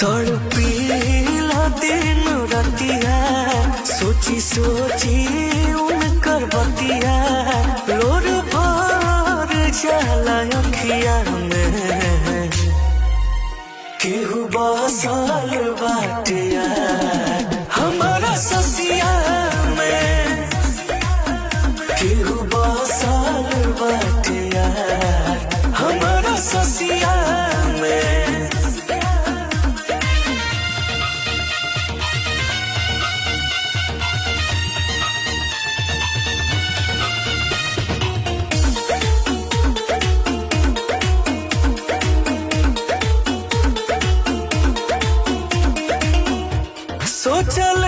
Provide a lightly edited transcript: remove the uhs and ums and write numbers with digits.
तड़पीला दिन रतिया, सोची सोची उनकर बतिया, लोर भर जाला अखिया में। केहू बसल बाटिया हमारा ससिया में, केहू बसल बाटिया हमारा ससिया में। सोचल